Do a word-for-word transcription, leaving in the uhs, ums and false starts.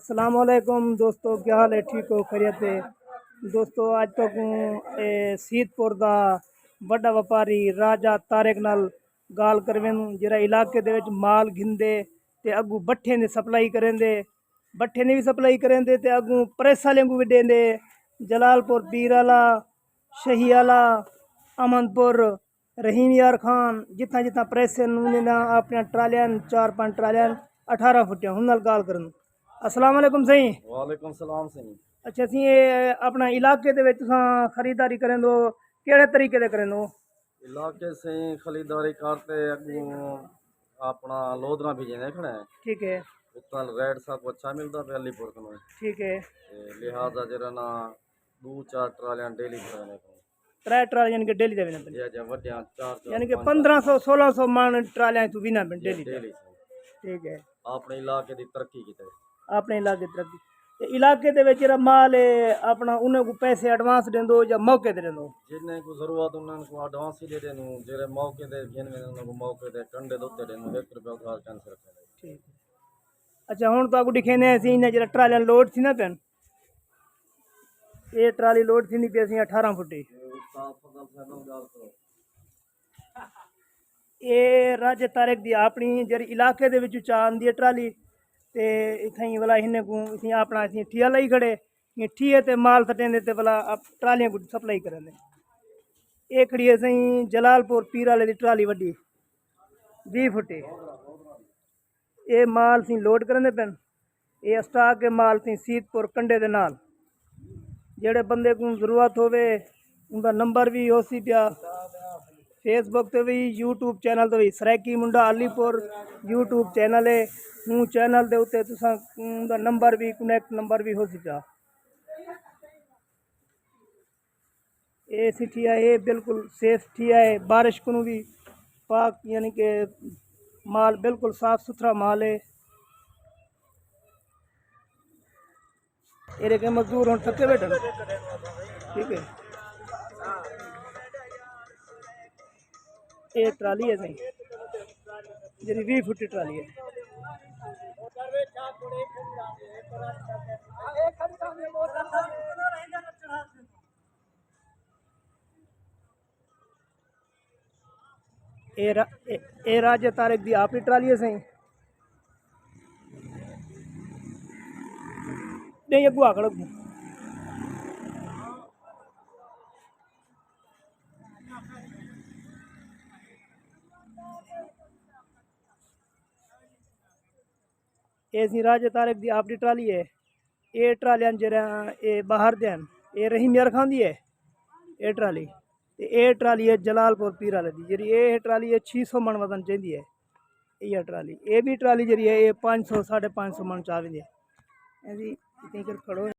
السلام علیکم دوستو، کیا حال ہے؟ ٹھیک ہو؟ خیریت ہے؟ دوستو، اج تہاکوں اے سیت پور دا وݙا وپاری راجہ طارق نال ڳالھ کرویندوں، جیڑھا علاقے دے وچ مال گھندے تے اڳوں بٹھیں دی سپلائی کریندے، بٹھیں دی وی سپلائی کریندے تے اڳوں پریس آلیاں کوں وی ݙیندے۔ جلال پور، پیر آلا، شہی آلا، احمد پور، رحیم یار خان، جتھاں جتھاں پریس ہن، انہیں ناں اپݨیاں ٹرالیاں، چار پنج ٹرالیاں، اٹھارہ فٹیاں، ہن نال ڳالھ کرن۔ السلام علیکم سئیں۔ وعلیکم السلام سئیں۔ اچھا سئیں، اے اپݨا علاقے دے وچ تساں خریداری کریندو، کیڑھے طریقے دے کریندو؟ علاقے سئیں خریداری کرتے اڳوں اپݨا لودھراں بھیجیندے کھڑے ہیں۔ ٹھیک ہے۔ اتنا ریٹ ساکوں اچھا ملدا پیا علی پور کنوں۔ ٹھیک ہے۔ تے لہذا جیڑھا نا ݙو چار ٹرالیاں ڈیلی بھرا ویندے پئے۔ ترے ٹرالیاں یعنی کہ ڈیلی دے ویندے پئے۔ جی، جی، وݙیاں چار چار یعنی کہ پنج پندرہ سو، سولہ سو مݨ ٹرالیاں توں ویندے پئے جی، ڈیلی۔ ڈیلی۔ ٹھیک ہے۔ اپݨے علاقے دی ترقی کیتے۔ اپݨے علاقے دی ترقی۔ تے علاقے دے وچ جیڑھا مال ہے اپݨا، انہیں کوں پیسے ایڈوانس ݙیندو یا موقع تے ݙیندو؟ جنہیں کوں ضرورت انہیں کوں ایڈوانس ہی ݙے ݙیندوں، جیڑھے موقع تے گھن ویندے انہیں کوں موقع تے کنڈے دے اتے ݙیندوں، ہک روپیہ ادھار کائنی رکھیندے۔ ٹھیک ہے۔ اچھا، ہݨ تہاکوں ݙکھیندے ہیں اسی انہیں جیڑھا ٹرالیاں لوڈ تھیندیاں پئن۔ اے ٹرالی لوڈ تھیندی پئی اسی اٹھارہ فٹی۔ اے راجہ طارق دی اپݨی جیڑھی علاقے دے وچوں چا آندی ہے ٹرالی، تے اتھائیں ولا ہنے کوں اتھیں اپݨا اتھیں ٹھیا لائی کھڑے، ایں ٹھیے تے مال سٹیندے تے ولا اپ-، ٹرالیاں کوں سپلائی کریندے۔ اے کھڑی ہے سئیں جلال پور پیر آلے دی ٹرالی وݙی، ویہہ فٹی۔ اے مال سئیں لوڈ کریندے پئن۔ اے اسٹاک ہے مال سئیں سیت پور کنڈے دے نال۔ جیڑھے بندے کوں ضرورت ہووے، اوندا نمبر وی ہوسی پیا۔ فیس بک تے وی، یوٹیوب چینل تے وی، سرائیکی منڈا علی پور یوٹیوب چینل ہے۔ اوں چینل دے اتے تساں اوندا نمبر وی، کنیکٹ نمبر وی ہوسی پیا۔ اے سئیں ٹھیا، اے بالکل سیف ٹھیا ہے، بارش کنوں وی پاک، یعنی کہ مال بالکل صاف ستھرا مال ہے۔ ایرے کے مزدور ہن تھکے بیٹھن۔ ٹھیک ہے۔ اے ٹرالی ہے سئیں، جیڑھی ویہہ فٹ ٹرالی ہے۔ اے را-، اے، اے راجہ طارق دی آپ ہی ٹرالی ہے سئیں۔ نہیں، اگو آ کھڑو۔ اے سئیں راجہ طارق دی آپ دی ٹرالی ہے۔ اے ٹرالیاں جیڑھیاں اے باہر دے ہن، اے رحیم یار خان دی ہے اے ٹرالی۔ تے اے ٹرالی ہے جلال پور پیر والے دی، جیڑھی اے ٹرالی ہے چھی سو مݨ وزن چیندی ہے۔ اے ٹرالی، اے بھی ٹرالی جیڑھی ہے اے پنج سو، ساڑھے پنج سو مݨ چا ویندی ہے۔ اے جی، اتیں کر کھڑو۔